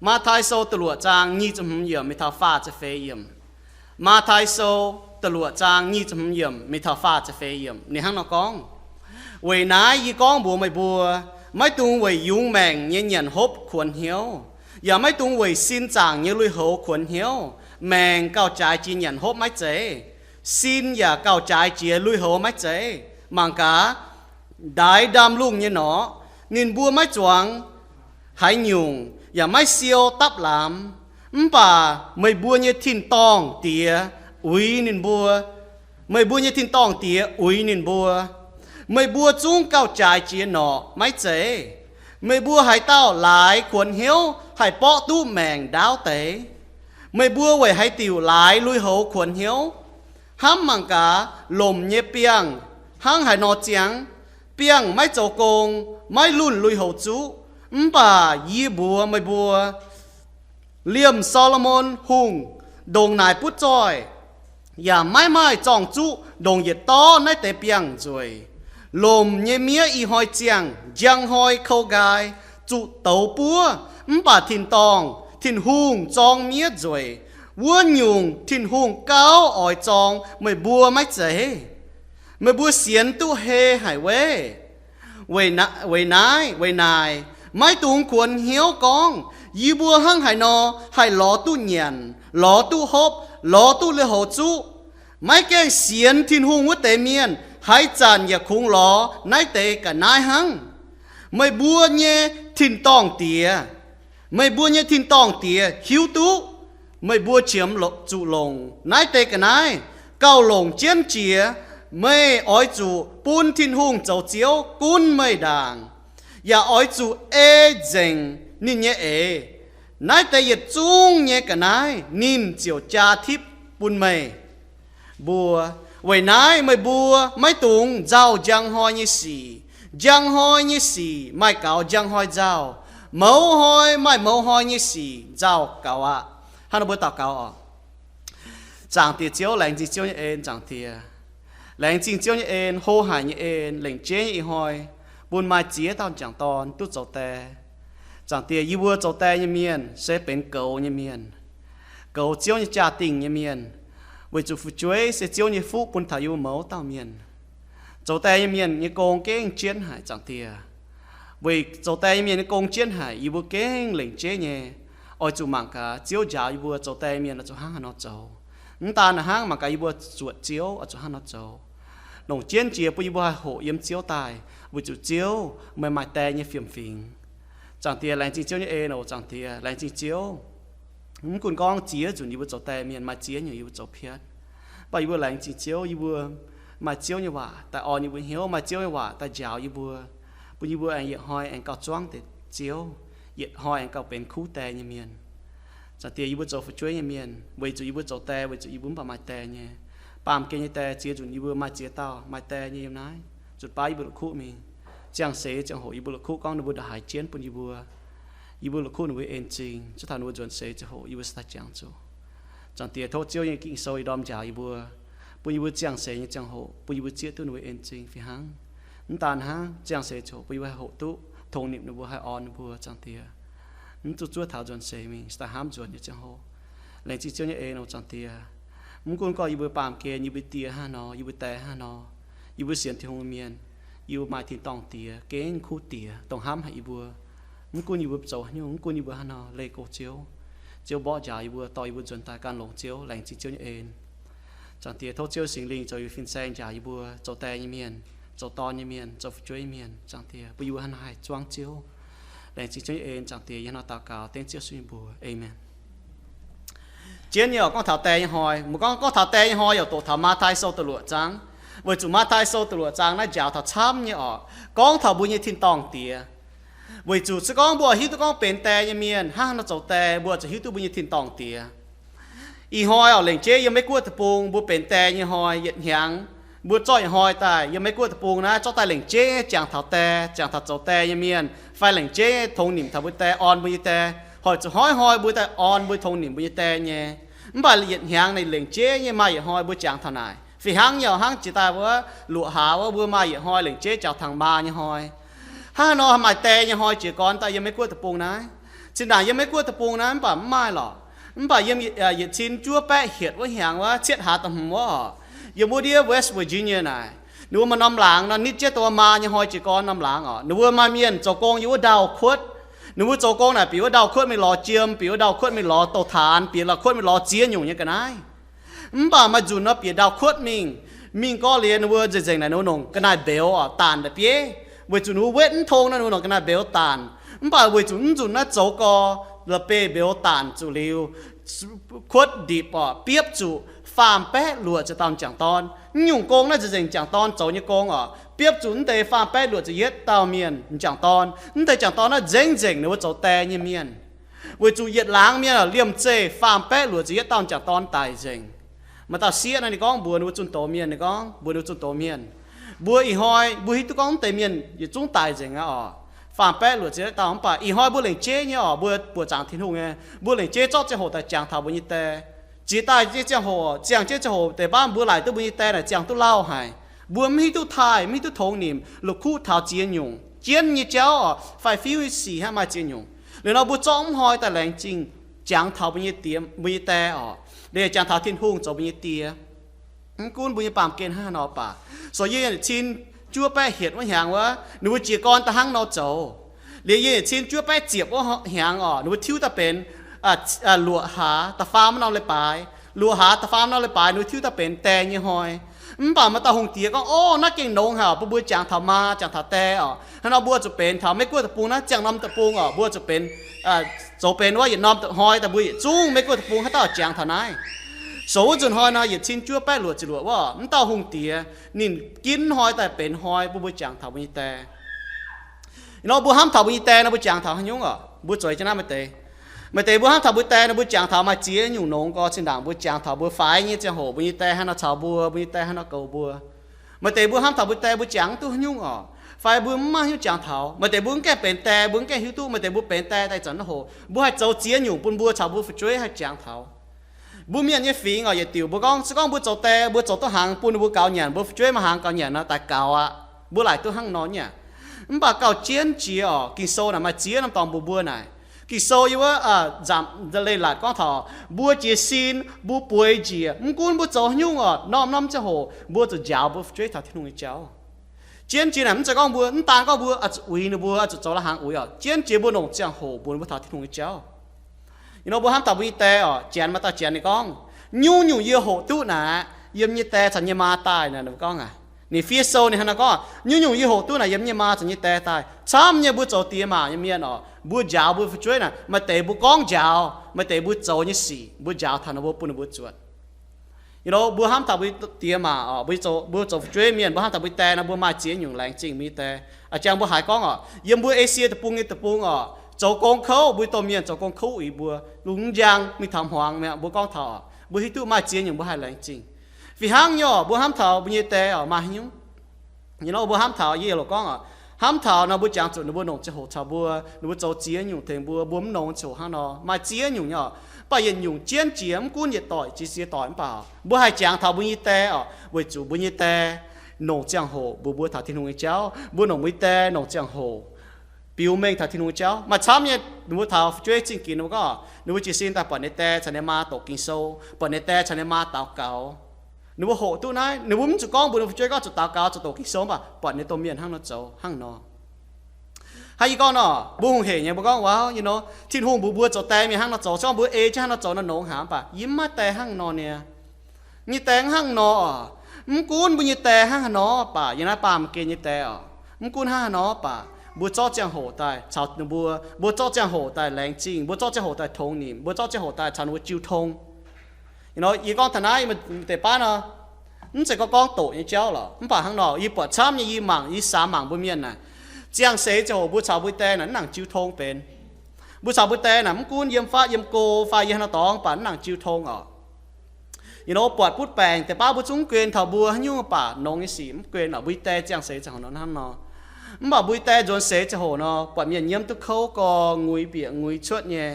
Matv^tai Sou da'luoqc zaang nyic ziepc hmz yiemc mingh taux faah ziepc feix yiemc. Matv^tai Sou da'luoqc zaang nyic ziepc hmz yiemc mingh taux faah ziepc feix yiemc ninh hnangv nor gorngv, Weic naaiv yie gorngv mbuox meih mbuo, maiv dungx weic yungz maengc nyei nyanc hopv kuonx hnyouv, yaac maiv dungx weic sin zaangc nyei lui-houx kuonx hnyouv. Maengc gauh jaaix jiex nyanc hopv maiv zeiz? Sin yaac gauh jaaix jiex lui-houx maiv zeiz? Mangc gaax, ndaix ndaamv-lungh nyei norqc, ninh mbuo maiv zuangx haaix nyungc, yaac maiv siou dapv lamz, mv baac meih mbuo nyei tin-dorngh Diex uix ninh mbuo. Meih mbuo nyei tin-dorngh Diex uix ninh mbuo. Meih mbuo zungv gauh jaaix jiex norqc maiv zeiz? Meih mbuo haaix dauh laaix kuonx hnyouv haih borqv duqv maengc ndaauv deix? Meih mbuo weic haaix diuc laaix lui-houx kuonx hnyouv? Hnamv mangc gaax, lomc nyei biangh hnangv haaix nor ziangh. Biangh maiv zoux gong, maiv lunh lui-houx zuqv. Mv baac yie mbuox meih mbuo, liemh Saa^lo^morn Hungh ndongc naaic butv zoih, yaac maiv maaih zorng-zuqv ndongc yietc dorv naaiv deix biangh nzueic. Lomc nyei miev ih hnoi ziangh, njang hnoi kou nqaai, zuqc douz buov. Mv baac tin-dorngh Tin-Hungh zorng miev nzueic. Wuov nyungc, Tin-Hungh gauh oix zorng meih mbuo maiv zeiz? Meih mbuo sienx duqv hei haic weic? Weic naaiv, weic naaic, maiv dungx kuonx hnyouv gorngv, Yie mbuo hnangv haaix nor haih lorz duqv nyanc, lorz duqv hopv, lorz duqv lui-houx zuqv? Maiv gaengh sienx Tin-Hungh wuov deix mienh, haaix zanc yaac kungx lorz naaiv deix ga'naaiv hnangv. Meih mbuo nyei tin-dorngh Diex, meih mbuo nyei tin-dorngh Diex hiuv duqv meih mbuo qiemx zuqc longc naaiv deix ga'naaiv. Gauh longc jienv jiex, meih oix zuqc bun Tin-Hungh zoux Ziouv gunv meih ndaangc, yaac oix zuqc ei nzengc ninh nyei eix. Naaiv deix yietc zungv nyei ga'naaiv ninh ziouc jaa tipv bun meih mbuo. Weic naaiv meih mbuo maiv dungx nzauh njang hnoi nyei sic. Njang hnoi nyei sic maaih gaux njang hnoi nzauh. Mouz hnoi maaih mouz hnoi nyei sic nzauh gaux aqv. Hnangv nor mbuo daux gaux oc. Zaangc Diex Ziouv, laengz zingh Ziouv nyei en. Zaangc Diex, laengz zingh Ziouv nyei en, hlo haic nyei en, lengc jeiv nyei ih hnoi bun maaih ziex dauh m'jangc dorn duqv zoux die. Zaangc Diex, yie mbuo zoux die nyei mienh se benx goux nyei mienh, goux Ziouv nyei jaa-dingh nyei mienh, weic zuqc fu'jueiv se Ziouv nyei fuqv bun taux yie mbuo mouz dauh mienh. Zoux die nyei mienh nyei gong gengh jienv haic, Zaangc Diex. Weic zoux die nyei mienh nyei gong jienv haic, yie mbuo gengh lengc jeiv nyei oix zuqc mangc gaax Ziouv njaaux yie mbuo zoux die mienh oix zuqc hnangv haaix nor zoux. Mv daan hnangv, mangc gaax yie mbuo zuotc Ziouv oix zuqc hnangv haaix nor zoux. Longc jienv jiex bun yie mbuo haih hoqc yiem Ziouv daaih, weic zuqc Ziouv meih maaih die nyei fiem-fingx. Zaangc Diex, laengz zingh Ziouv nyei en oc. Zaangc Diex, laengz zingh Ziouv. Mv gunv gorngv ziex nzunc yie mbuo zoux die mienh maaih ziex nyungc yie mbuo zoux piatv, mv baac yie mbuo laengz zingh Ziouv, yie mbuo maaih Ziouv nyei waac daaih orn yie mbuo hnyouv, maaih Ziouv nyei waac daaih njaaux yie mbuo, bun yie mbuo aengx yietc hnoi aengx gauh zuangv deix Ziouv, yietc hnoi aengx gauh benx kuv die nyei mienh. Zaangc Diex, yie mbuo zoux fu'jueiv nyei mienh, weic zuqc yie mbuo zoux die, weic zuqc yie mbuo mv baac maaih die nyei. Baamh gen nyei die ziex nzunc yie mbuo maaih ziex dauh maaih die nyei yiem naaiv, zuqc baav yie mbuo la'kuqv mingh. Ziangh seix ziangh hoc yie mbuo la'kuqv gorngv ninh mbuo ndongc haaix jienv bun yie mbuo. Yie mbuo la'kuqv ninh mbuo en zingh, zuov taux ninh mbuo nzuonx seix ziangh hoc yie mbuo se daaih jangx zuqc. Zaangc Diex, tov Ziouv nyei Ging-Sou ih ndorm njaaux yie mbuo, bun yie mbuo ziangh seix nyei ziangh hoc bun yie mbuo zieqv duqv ninh mbuo en zingh fih hnangv. Mv daan hnangv, ziangh seix ziangh hoc bun yie mbuo haih hoqc duqv tongx nimc ninh mbuo, haih orn ninh mbuo, Zaangc Diex. Mv zuqc zuov taux nzuonx seix mingh, se daaih hnamv nzuonx nyei ziangh hoc. Laengz zingh Ziouv nyei en oc, Zaangc Diex. Mv gunv gorngv yie mbuo baamh gen, yie mbuo die hnangv haaix nor, yie mbuo die hnangv haaix nor, yie mbuo sienx Tin-Hungh mienh, yie mbuo maaih tin-dorngh Diex, gengh kuv Diex, dongh hnamv haic yie mbuo. Mv gunv yie mbuo zoux haaix nyungc, mv gunv yie mbuo hnangv haaix nor, leih go Ziouv. Ziouv mborqv njaaux yie mbuo, dorh yie mbuo nzuonx daaih gan longx Ziouv, laengz zingh Ziouv nyei en. Zaangc Diex, tov Ziouv Singx Lingh zoux yie mbuo fin-saeng njaaux yie mbuo zoux die nyei mienh, zoux dorn nyei mienh, zoux fu'jueiv nyei mienh, Zaangc Diex, bun yie mbuo hnangv haaix nor haih zuangv Ziouv. Laengz zingh Ziouv nyei en, Zaangc Diex, yie hnangv haaix nor daux gaux dengv Ziouv Yesu nyei mbuox. Aamen. Jienv nyei oc, gorngv taux die nyei hnoi, mbuo gorngv, gorngv taux die nyei hnoi yaac doqc taux Matv^tai Sou da'luoqc zaang, weic zuqc Matv^tai Sou da'luoqc zaang naaiv njaaux taux camv nyei oc, gorngv taux mbuo nyei tin-dorngh Diex. Weic zuqc se gorngv mbuo hiuv duqv gorngv benx die nyei mienh hnangv haaix nor zoux die, mbuo zuqc hiuv duqv mbuo nyei tin-dorngh Diex. Ih hnoi oc, lengc jeiv yiem Meiv Guoqv deic-bung mbuo benx die nyei hnoi yietc hnyangx, mbuo zorqv ih hnoi daaih yiem Meiv Guoqv deic-bung naaiv zorqv daaih lengc jeiv jangx taux die, jangx taux zoux die nyei mienh, fai lengc jeiv tongx nimc taux mbuo die, orn mbuo nyei die. Hoic zuqc hnoi-hnoi mbuo daaih orn mbuo, tongx nimc mbuo nyei die nyei. Mv baac yietc hnyangx naaic lengc jeiv nyei maaih yietc hnoi mbuo jangx taux naaic. Fih hnangv nyei oc, hnangv jiex daaih wuov luoqc haaix wuov mbuo maaih yietc hnoi lengc jeiv jangx taux maa nyei hnoi. Hnangv haaix nor maaih die nyei hnoi jiez gorn daaih yiem Meiv Guoqv deic-bung naaiv? Zinh ndaangc yiem Meiv Guoqv deic-bung naaiv mv baac mv maaih lorqc. Mv baac yiem yietc cin juov baeqv hietc wuov hnyangx wuov, cietv hlaax da'hmz wuov oc, yiem wuov ndiev West Virginia naaic, ninh mbuo maaih norm laangz nor, nitv jienv dongh maa nyei hnoi jiez gorn norm laangz oc, ninh mbuo maaih mienh zoux gong yiem wuov ndau-kuotv. Ninh mbuo zoux gong naaic bieqc wuov ndau-kuotv mingh lorz jiem, bieqc wuov ndau-kuotv mingh lorz douz-taanx, bieqc ndau-kuotv mingh lorz ziex nyungc nyei ga'naaiv. Mv baac maaih nzunc nor bieqc ndau-kuotv mingh, mingh gorngv liuz ninh mbuo nzengc-nzengc naaic ninh mbuo nongc ga'naaiv-mbeux oc, daanc da'bieiv, weic zuqc ninh mbuo wetv mv tong nor ninh mbuo nongc ga'naaiv-mbeux daanc. Mv baac weic zuqc mv nzunc naaiv zoux gau, la'bieiv-mbeux daanc zuqc liuz, kuotv ndipc oc, biopv zuqc faam-baeqv luoqc ziepc dauh m'jangc dorn. Mv nyungc gong naaiv nzengc-nzengc m'jangc dorn zoux nyei gong oc, biopv zuqc mv deix faam-baeqv luoqc ziepc yietv dauh mienh m'jangc dorn. Mv deix m'jangc dorn naaiv nzengc-nzengc ninh mbuo zoux die nyei mienh. Weic zuqc yietc laangz mienh liemh zeih faam-baeqv luoqc ziepc yietv dauh m'jangc dorn daic nzengc. Maaih dauh sieqv naaiv ninh gorngv mbuox ninh mbuo zunh doz mienh, ninh gorngv mbuox ninh mbuo zunh doz mienh, mbuo ih hnoi mbuo hiuv duqv gorngv mv deix mienh yietc zungv daic nzengc aqv oc, faam-baeqv luoqc ziepc yietv dauh. Mv baac ih hnoi mbuo lengc jeiv nyei oc, mbuo buoqc zaangc Tin-Hungh nyei, mbuo lengc jeiv zorqv ziangh hoc daaih jangx taux mbuo nyei die. Ziex daaih jienv ziangh hoc, ziangh jienv ziangh hoc deix baav mbuo laaic duqv mbuo nyei die naaic ziangh duqv lauh haic. Mbuo mv hiuv duqv taaih, mv hiuv duqv tongx nimc, la'kuqv taux ziex nyungc jienv nyei jauv oc, fai fiuv nyei sic hnangv, maaih ziex nyungc. Liuz nor mbuo zorqv mv hnoi daaih laengz zingh jangx taux mbuo nyei die, mbuo nyei die oc, liuz jangx taux Tin-Hungh zoux mbuo nyei die. Mv gunv mbuo nyei baamh gen hnangv haaix nor baac, so yie cin juov baeqv hietc wuov hnyangx wuov ninh mbuo jiez gorn da'hnangv nor zoux. Liuz yie cin juov baeqv ziepc wuov hnyangx oc, ninh mbuo tiuv daaih benx luoqc hlaax da'faam norm leiz-baaix. Luoqc hlaax da'faam norm leiz-baaix ninh mbuo tiuv daaih benx die nyei hnoi. Mv baac maaih dauh hungh diex gorngv, Orv, naaiv gengh nongx haic oc, bun mbuo jangx taux maa, jangx taux die oc. Hnangv nor mbuo zuqc benx taux Meiv Guoqv deic-bung naaiv ziangh norm deic-bung oc, mbuo zuqc benx zoux benx wuov yietc norm hnoi daaih mbuo yietc zungv Meiv Guoqv deic-bung haaix dauh jangx taux naaiv. Sou wuov nzunc hnoi nor yietc cin juov baeqv luoqc ziepc luoqc wuov, mv dauh hungh diex ninh ginv hnoi daaih benx hnoi bun mbuo jangx taux mbuo nyei die. Nor mbuo hnamv taux mbuo nyei die nor mbuo jangx taux haaix nyungc oc? Mbuo zueiz jienv naaiv maaih deix, maaih deix mbuo hnamv taux mbuo die nor mbuo jangx taux maaih ziex nyungc nongx gorx. Zinh ndaangc mbuo jangx taux mbuo faix nyei ziangh hoc mbuo nyei die hnangv nor caux mbuo, mbuo nyei die hnangv nor goux mbuo. Maaih deix mbuo hnamv taux mbuo die mbuo jangx mv duqv haaix nyungc oc, fai mbuo mv maaih haaix nyungc jangx taux. Maaih deix mbuo mv gaengh benx die, mbuo mv gaengh hiuv duqv. Maaih deix mbuo benx die daaih zanc naaiv hoc mbuo haih zoux ziex nyungc bun mbuo caux mbuo fu'jueiv haih jangx taux. Mbuo mienh nyei fingx oc, yietc diuc mbuo gorngv se gorngv mbuo zoux die mbuo zoux duqv hnaangx bun ninh mbuo gaux nyanc, mbuo fu'jueiv maaih hnaangx gaux nyanc nor daaih gaux aqv. Mbuo laaic duqv hnangv nor nyei. Mv baac gauh jienv jiex oc, Ging-Sou naaic maaih ziex norm dorngx mbuox mbuo naaic. Ging-Sou yiem wuov Nzamc Leiz-Latc gorngv taux mbuo jiez sin, mbuo bueix njiec, mv gunv mbuo zoux haaix nyungc oc, norm-norm ziangh hoc mbuo zuqc njaaux mbuo fu'jueiv taux Tin-Hungh nyei jauv. Jienv jiex naaic mv zeiz gorngv mbuo, mv daan gorngv mbuo oix zuqc uix ninh mbuo, oix zuqc zoux la'hnaangx uix oc. Jienv jiex mbuo longc ziangh hoc mbuox mbuo taux Tin-Hungh nyei jauv. Ih nor mbuo hnamv taux mbuo nyei die oc, Janx, maaih dauh Janx ninh gorngv, Nyungc-nyungc yie hoqc duqv naaic, yiem nyei die caux nyei maa daaih naaic. Ninh gorngv aac, ninh fiev sou ninh hnangv naaiv gorngv, Nyungc-nyungc yie hoqc duqv naaic, yiem nyei maa caux nyei die daaih. Camv nyei mbuo zoux diex maac nyei mienh oc, mbuo njaaux mbuo fu'jueiv naaic, maaih deix mbuo gorngv njaaux, maaih deix mbuo zoux nyei sic mbuo njaaux taux ninh mbuo bun ninh mbuo zuotc. Ih nor mbuo hnamv taux mbuo diex maac oc, mbuo zoux fu'jueiv mienh, mbuo hnamv taux mbuo die nor mbuo maaih ziex nyungc laengz zingh mbuo nyei die. A'jang mbuo haiz gorngv oc, yiem mbuo Esie deic-bung nyei deic-bung oc, zoux gong kouv, mbuo domh mienh zoux gong kouv uix mbuo, lungh njang mingh taux hmuangx mi'aqv. Mbuo gorngv taux oc, mbuo hiuv duqv maaih ziex nyungc mbuo haih laengz zingh. Fih hnangv nyei oc, mbuo hnamv taux mbuo nyei die oc, maaih haaix nyungc? Ih nor mbuo hnamv taux yie loc gorngv oc, hnamv taux nor mbuo jangx zuqc ninh mbuo longc ziangh hoc caux mbuo, ninh mbuo zoux ziex nyungc tengx mbuo, mbuo mv longc ziangh hoc hnangv nor. Maaih ziex nyungc nyei oc, mv baac yietc nyungc jienv jiex, mv gunv yietc doic jiex ziex doic mv baac mbuo haih jangx taux mbuo nyei die oc, weic zuqc mbuo nyei die longc ziangh hoc mbuox mbuo taux Tin-Hungh nyei jauv, mbuo longc mbuo nyei die longc ziangh hoc biux mengh taux Tin-Hungh nyei jauv. Maaih camv nyei ninh mbuo taux fu'jueiv zingh ginx ninh mbuo gorngv, ninh mbuo jiez sin daaih buatc ninh die caux ninh maa doqc Ging-Sou, buatc ninh die caux ninh maa daux gaux. Ninh mbuo hoqc duqv naaiv, ninh mbuo mv zuqc gorngv mbuox ninh fu'jueiv gorngv zuqc daux gaux, zuqc doqc Ging-Sou, mv baac buatc ninh domh mienh hnangv nor zoux hnangv nor. Hnangv yie gorngv nor, mbuo hungh heic nyei mbuo gorngv, Wow, you know, Tin-Hungh mbuox mbuo zoux die mienh hnangv nor zoux, se gorngv mbuo ei jienv hnangv nor zoux nor nongx haic. Mv baac yie mv maaih die hnangv nor niaa. Nyei die hnangv nor oc. Mv gunv mbuo nyei die hnangv haaix nor baac, yiem naaiv baamh gen nyei die oc, mv gunv hnangv haaix nor baac, mbuo zorqv ziangh hoc daaih caux ninh mbuo, mbuo zorqv ziangh hoc daaih laengz zingh, mbuo zorqv ziangh hoc daaih tongx nimc, mbuo zorqv ziangh hoc daaih caux ninh mbuo jiu tong. Yie gorngv taux naaiv, deix baav nor, mv zeiz gorngv gorngv doqc nyei jauv lorqc. Mv baac hnangv nor, yie buatc camv nyei, yie mangc, yie samx mangc mbuo mienh naaic, ziangh seix ziangh hoc mbuo caux mbuo die naaic mv nangc jiu tong benx. Mbuo caux mbuo die naaic mv gunv yiem fatv yiem go fai yiem haaix norm dorngx baac mv nangc jiu tong oc. Yie nor buatc butv baengc deix baav mbuo zungv mv guen taux mbuo haaix nyungc baac nongx nyei sic mv guen oc. Mbuo nyei die ziangh seix ziangh hoc nor hnangv nor. Mv baac mbuo nyei die nzuonx seix ziangh hoc nor, buatc mienh nyiemv duqv kouv gorx, nguiz bieqc nguiz cuotv nyei.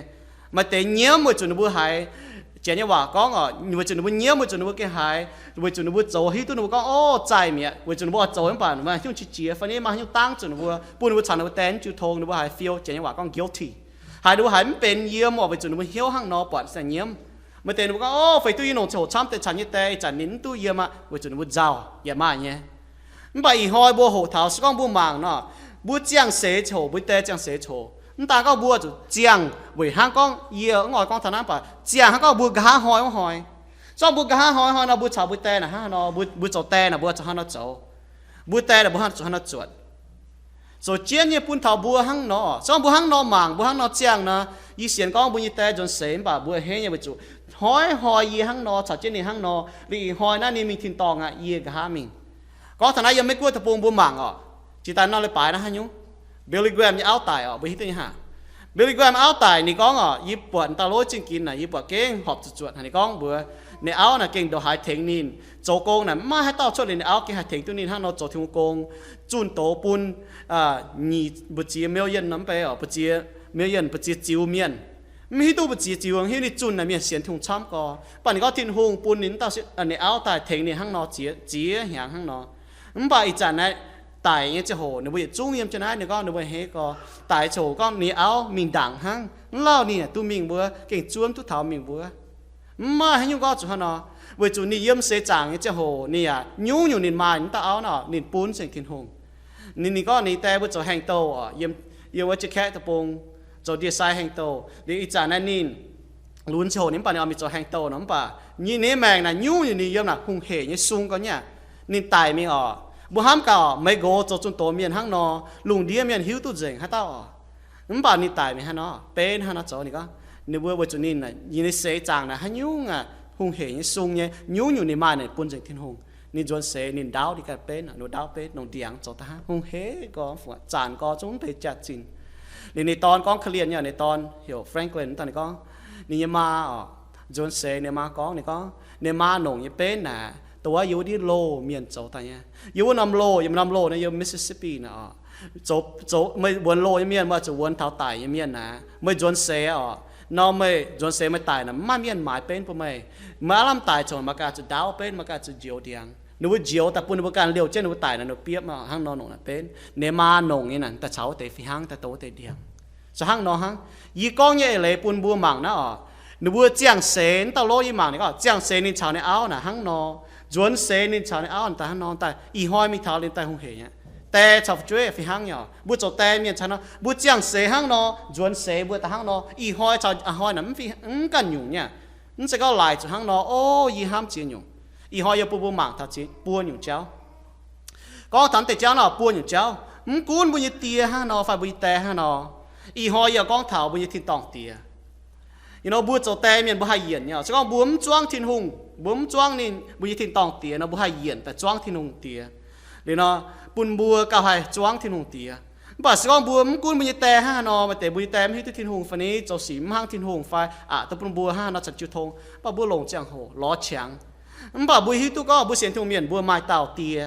Maaih deix nyiemv weic zuqc ninh mbuo haiz, Janx nyei waac gorngv oc, weic zuqc ninh mbuo nyiemv, weic zuqc ninh mbuo gengh haiz, weic zuqc ninh mbuo zoux hiuv duqv ninh mbuo gorngv, Orv, zaih mi'aqv, weic zuqv ninh mbuo oix zoux mv baac maaih haaix nyungc qiex jiez fai ninh maiv maaih haaix nyungc dangv zuqc ninh mbuo, bun ninh mbuo caux ninh mbuo die mv jiu tong, ninh mbuo haiz feel, Janx nyei waac gorngv guilty. Haiz ninh mbuo haiz mv benx yiem oc, weic zuqc ninh mbuo hnyouv hnangv nor buatc saeng nyiemv. Maaih deix ninh mbuo gorngv, o, feix duqv yie longc ziangh hoc camv deix caux nyei die ih zanc ninh mv duqv yiem aqv, weic zuqc ninh mbuo nzauh, yaac maaih nyei. Mv baac ih hnoi mbuo hoqc taux se gorngv mbuo mangc nor, mbuo ziangh seix ziangh hoc, mbuo die ziangh seix ziangh hoc, mv daan gorngv mbuo zuqc ziangh weic hnangv gorngv yie mv oix gorngv taux naaiv, mv baac ziangh hnangv gorngv mbuo nqa'haav hnoi wuov hnoi. Se gorngv mbuo nqa'haav hnoi hnoi nor, mbuo caux mbuo die naaic hnangv haaix nor, mbuo, mbuo zoux die naaic mbuo zuqc hnangv nor zoux, mbuo die naaic mbuo zuqc hnangv nor zuotc. Zoux jienv nyei bun taux mbuo hnangv nor. Se gorngv mbuo hnangv nor mangc, mbuo hnangv nor ziangh nor, yie sienx gorngv mbuo nyei die nzuonx seix, mv baac mbuo a'hneiv nyei weic zuqc hnoi hnoi yie hnangv nor caux jienv ninh hnangv nor, liuz ih hnoi naaiv ninh mingh tin-dorngh aqv, yie nqa'haav mingh. Gorngv taux naaiv yiem Meiv Guoqv deic-bung mbuo mangc oc, jiex daaih nor leiz-baaix naaiv haaix nyungc, Billy Graham nyei auv daic oc, mbuo hiuv duqv nyei hnangv. Billy Graham auv daic, ninh gorngv oc, yie buatc dauh lorz zingh ginx naaic, yie buatc gengh horpc zuqc zuotc haic. Ninh gorngv mbuox ninh auv naaic gengh ndongc haaix tengx ninh zoux gong naaic, mv maaih haaix dauh cuotv liuz ninh auv gengh haih tengx duqv ninh hnangv nor zoux Tin-Hungh gong, zunh doz bun nyic mbu'ziex million nor, mv bei oc, mbu'ziex million, mbu'ziex ziux mienh. Mv hiuv duqv mbu'ziex ziux, hiuv ninh zunh naaic mienh sienx Tin-Hungh camv gorx. Mv baac ninh gorngv Tin-Hungh bun ninh dauh, ninh auv daaih tengx ninh hnangv nor, ziex, ziex hnyangx hnangv nor. Mv baac ih zanc naaiv daic nyei ziangh hoc ninh mbuo yietc zungv yiem jienv naaiv, ninh gorngv ninh mbuo a'hneiv gorx, daic ziangh hoc gorngv ninh auv mingh ndaangc hnangv, mv lauh ninh duqv mingh mbuo, gengh zuov mv duqv taux mingh mbuo. Mv maaih haaix nyungc gorngv zuqc hnangv nor, weic zuqc ninh yiem seix zaangc nyei ziangh hoc ninh yaac nyungc-nyungc ninh maaih ninh dauh auv nor, ninh bun zengc Tin-Hungh. Ninh, ninh gorngv ninh die mbuo zoux haengh douh oc, yiem, yiem wuov Jakaeqv deic-bung, zoux ndie-sai haengh douh. Liuz ih zanc naaiv ninh lunx ziangh hoc ninh mv baac ninh oix mingh zoux haengh douh nor, mv baac ninh nyei maengc naaic nyungc-nyungc ninh yiem naaic hungh heic nyei sung gorx nyei aqv. Ninh daic mingh oc, mbuo hnamv gaax oc, meix nqox zoux zunh doz mienh hnangv nor, lungh ndiev mienh hiuv duqv nzengc haaix dauh oc. Mv baac ninh daic mingh hnangv nor, benv hnangv nor zoux. Ninh gorngv ninh mbuo weic zuqc ninh, ninh nyei seix zaangc naaic haaix nyungc aqv, hungh heic nyei sung nyei, nyungc-nyungc ninh maaih naaic bun nzengc Tin-Hungh. Ninh nzuonx seix ninh ndaauv, ninh ganh benv, ninh ndaauv benv, longc ndiangx zoux daaih hnangv, hungh heic gorx, zanc gorx zungv mv deix jaax-zinh. Liuz ninh dorn gorngv korv-lienh nyei, ninh dorn heuc Franklin, daaih ninh gorngv, ninh nyei maa oc, nzuonx seix ninh maa gorngv, ninh gorngv ninh maa longc nyei benv naaic dongh wuov yiem wuov ndiev loh mienh zoux daaih nyei. Yiem wuov norm loh, yiem norm loh naaiv yiem Mississippi naaic oc, zoux, zoux, meih wuonx loh nyei mienh, meih zuqc wuonx taux daic nyei mienh naaic. Meih nzuonx seix oc, nor meih nzuonx seix meih daic naaic, mv maaih mienh maaiz benv bun meih. Meih aav lamh daic ziangh hoc meih ganh zuqc ndaauv benv, meih ganh zuqc njoux ndiangx. Ninh mbuo njoux daaih bun ninh mbuo ganh liouh jienv ninh mbuo daic naaic, ninh mbuo biopv aqv, hnangv nor longc naaic benv. Ninh maa longc nyei naaic, daaih caux wuov deix fih hnangv, daaih dongh wuov deix ndiangx. Zuqc hnangv nor hnangv. Yie gorngv nyei eix leiz bun mbuo mangc naaiv oc. Ninh mbuo ziangh seix, dauh lorz yie mangc ninh gorngv ziangh seix ninh caux ninh auv naaic hnangv nor. Nzuonx seix ninh caux ninh auv daaih hnangv nor, daaih ih hnoi mingh taux ninh daaih hungh heic nyei. Die caux fu'jueiv fih hnangv nyei oc. Mbuo zoux die mienh caux nor, mbuo ziangh seix hnangv nor, nzuonx seix mbuo daaih hnangv nor, ih hnoi caux ih hnoi naaic mv ganh nyungc nyei. Mv zeiz gorngv laaic zuqc hnangv nor, o, yie hnamv ziex nyungc. Ih hnoi yie bun mbuo mangc taux ziex, buo nyungc jauv. Gorngv taux deix jauv nor, buo nyungc jauv. Mv gunv mbuo nyei die hnangv nor fai mbuo nyei die hnangv nor, ih hnoi yie gorngv taux mbuo nyei tin-dorngh Diex. Ih nor mbuo zoux die mienh mbuo haih yienc nyei. Se gorngv mbuo mv zuangv Tin-Hungh, mbuo mv zuangv ninh, mbuo nyei tin-dorngh Diex nor, mbuo haih yienc daaih zuangv Tin-Hungh Diex. Liuz nor, bun mbuo gauh haih zuangv Tin-Hungh Diex. Mv baac se gorngv mbuo mv gunv mbuo nyei die hnangv haaix nor, maaih deix mbuo nyei die mv hiuv duqv Tin-Hungh fai ni zoux sic mv hnangv Tin-Hungh fai aqc duqv bun mbuo hnangv haaix nor caux jiu tong, mv baac mbuo longc ziangh hoc lorz qangx. Mv baac mbuo hiuv duqv gorngv mbuo sienx Tin-Hungh mienh mbuo maaih dauh Die,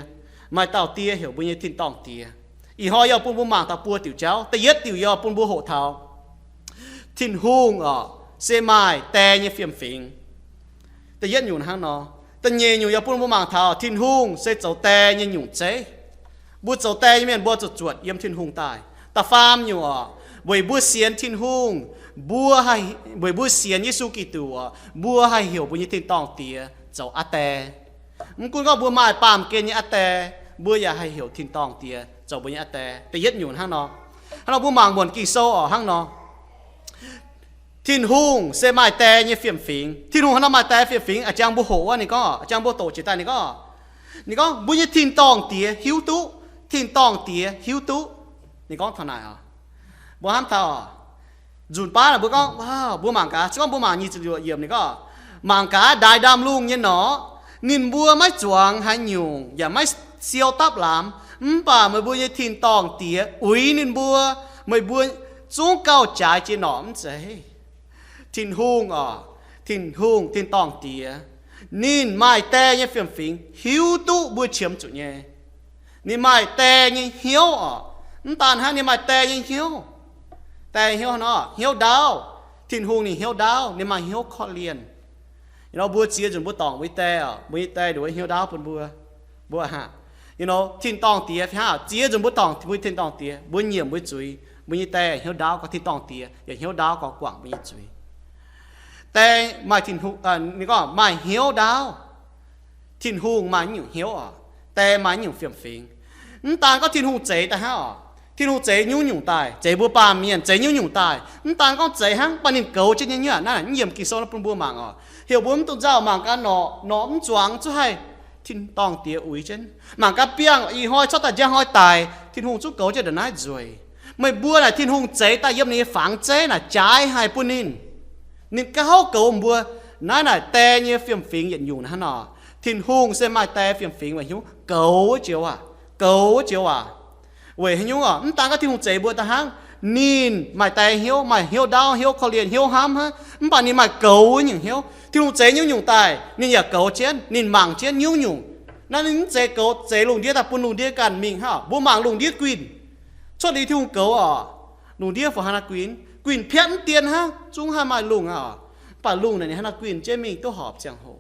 maaih dauh Die heuc mbuo nyei tin-dorngh Diex. Ih hnoi yie bun mbuo mangc taux buo diuc jauv. Da'yietv diuc yie bun mbuo hoqc taux Tin-Hungh oc, se maaih die nyei fiem-fingx. Da'yietv nyungc hnangv nor. Da'nyeic nyungc yie bun mbuo mangc taux Tin-Hungh se zoux die nyei nyungc zeiv. Mbuo zoux die nyei mienh mbuo zuqc zuotc yiem Tin-Hungh daaih. Da'faam nyungc oc, weic mbuo sienx Tin-Hungh, mbuo haih, weic mbuo sienx Yesu Giduc oc, mbuo haih heuc mbuo nyei tin-dorngh Diex zoux aa Die. Mv gunv gorngv mbuo maaih baamh gen nyei aa Die, mbuo yaac haih heuc tin-dorngh Diex zoux mbuo nyei aa Die. Da'yietv nyungc hnangv nor. Hnangv nor mbuo mangc muonc Ging-Sou oc, hnangv nor. Tin-Hungh se maaih die nyei fiem-fingx. Tin-Hungh hnangv nor maaih die fiem-fingx, a'jang mbuo hoqc wuov ninh gorngv, a'jang mbuo doqc jiex daaih ninh gorngv, ninh gorngv mbuo nyei tin-dorngh Diex hiuv duqv, tin-dorngh Diex hiuv duqv. Ninh gorngv taux naaic oc. Mbuo hnamv taux oc, nzunc baav naaic mbuo gorngv, mbuo mangc gaax, se gorngv mbuo mangc nyic ziepc luoqc yiemc ninh gorngv, mangc gaax ndaix ndaamv-lungh nyei norqc, ninh mbuo maiv zuangx haaix nyungc yaac maiv siou dapv lamz, mv baac meih mbuo nyei tin-dorngh Diex uix ninh mbuo, meih mbuo zungv gauh jaaix jiex norqc mv zeiz? Tin-Hungh oc, Tin-Hungh, tin-dorngh Diex, ninh maaih die nyei fiem-fingx hiuv duqv mbuo qiemx zuqc nyei. Ninh maaih die nyei hnyouv oc. Mv daan hnangv, ninh maaih die nyei hnyouv. Die hnyouv nor, hnyouv ndaauv. Tin-Hungh ninh hnyouv ndaauv, ninh maaih hnyouv korv-lienh. Ih nor mbuo ziex nzunc mbuo dorngc mbuo nyei die oc, mbuo nyei die nduov hnyouv ndaauv bun mbuo. Mbuo hnangv, ih nor tin-dorngh Diex fih hnangv, ziex nzunc mbuo dorngc mbuo tin-dorngh Diex, mbuo nyiemc mbuo zuiz, Mbuo nyei die yaac hnyouv ndaauv gorx, tin-dorngh Diex yaac hnyouv ndaauv gorx guangc mbuo nyei zuiz. Die maaih Tin-Hungh, ninh gorngv maaih hnyouv ndaauv. Tin-Hungh maaih naaiv nyungc hnyouv oc. Die maaih naaiv nyungc fiem-fingx. Mv daan gorngv Tin-Hungh zeix daaih hnangv oc. Tin-Hungh zeix nyungc-nyungc daaih, zeix mbuo baamh mienh, zeix nyungc-nyungc daaih. Mv daan gorngv zeix hnangv, mv baac ninh goux jienv nyei nyungc. Naaiv yiem Ging-Sou naaiv bun mbuo mangc oc. Heuc mbuo mv dungx nzauh, mangc gaax norqc, norqc mv zuangx zungv haih tin-dorngh Diex uix jienv. Mangc gaax biangh, ih hnoi cuotv daaih njang hnoi daic, Tin-Hungh zungv goux jienv ndongc naaiv nzueic. Meih mbuo naaic Tin-Hungh zeix daaih yiem ninh nyei fangx zeiv naaic jaaix haic bun ninh. Ninh gauh goux mbuo. Naaiv naaic die nyei fiem-fingx yietc nyungc hnangv nor. Tin-Hungh se maaih die fiem-fingx weic hnyouv goux wuov joux aac, goux wuov joux aac. Weic haaix nyungc oc? Mv daan gorngv Tin-Hungh zeix mbuo daaih hnangv, ninh maaih die hnyouv, maaih hnyouv ndaauv, hnyouv korv-lienh, hnyouv hnamv hnangv, mv baac ninh maaih goux nyungc hnyouv. Tin-Hungh zeix nyungc-nyungc daaih, ninh yaac goux jienv, ninh mangc jienv nyungc-nyungc. Naaiv ninh mv zeiz goux zeix lungh ndiev daaih bun lungh ndiev ganh mingh hnangv oc. Mbuo mangc lungh ndiev guinh, cuotv liuz Tin-Hungh goux oc, lungh ndiev fungc haaix nor guinh, guinh piatv mv dien hnangv, zungv haih maaih lungh aqv oc. Mv baac lungh naaic ninh haaix nor guinh jienv mingh duqv horpc ziangh hoc,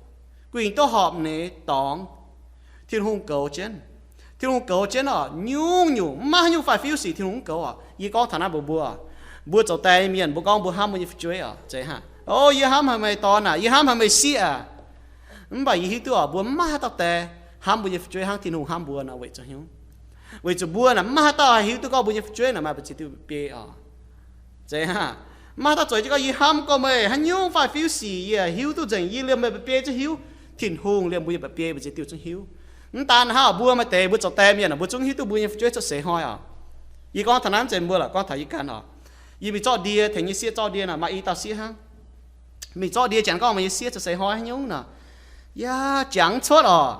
guinh duqv horpc ninh nyei dorngx. Tin-Hungh goux jienv. Tin-Hungh goux jienv oc, nyungc-nyungc, mv maaih haaix nyungc faix-fiuv sic Tin-Hungh mv goux oc. Yie gorngv taux naaiv mbuox mbuo, mbuo zoux die nyei mienh, mbuo gorngv mbuo hnamv mbuo nyei fu'jueiv oc, zeiz hnangv, O, yie hnamv haic meih dorn aac, yie hnamv haic meih sieqv aac. Mv baac yie hiuv duqv oc, mbuo mv maaih haaix dauh die hnamv mbuo nyei fu'jueiv hnangv Tin-Hungh hnamv mbuo nor. Weic zuqc hnyouv, weic zuqc mbuo naaic mv maaih haaix dauh haih hiuv duqv gorngv mbuo nyei fu'jueiv naaic maaih mbu'ziex diuh biei oc. Zeiz hnangv, mv maaih haaix dauh zueiz jienv gorngv, Yie hnamv gorx meih haaix nyungc faix-fiuv sic yie hiuv duqv nzengc, yie liemh meih mba'biei zungv hiuv. Tin-Hungh liemh mbuo nyei mba'biei mbu'ziex diuh zungv hiuv. Mv daan hnangv, mbuo maaih deix mbuo zoux die mienh aah, mbuo zungv hiuv duqv mbuo nyei fu'jueiv cuotv seix hnoi oc. Yie gorngv taux naaiv mv zeiz mbuo lorqc, gorngv taux yie ganh oc. Yie mingh zorqv ndie tengx nyei sieqv, zorqv ndie naaic maaih i dauh sieqv hnangv. Mingh zorqv ndie, jangx gorngv meih nyei sieqv cuotv seix hnoi haaix nyungc nor, yaac jangx cuotv oc.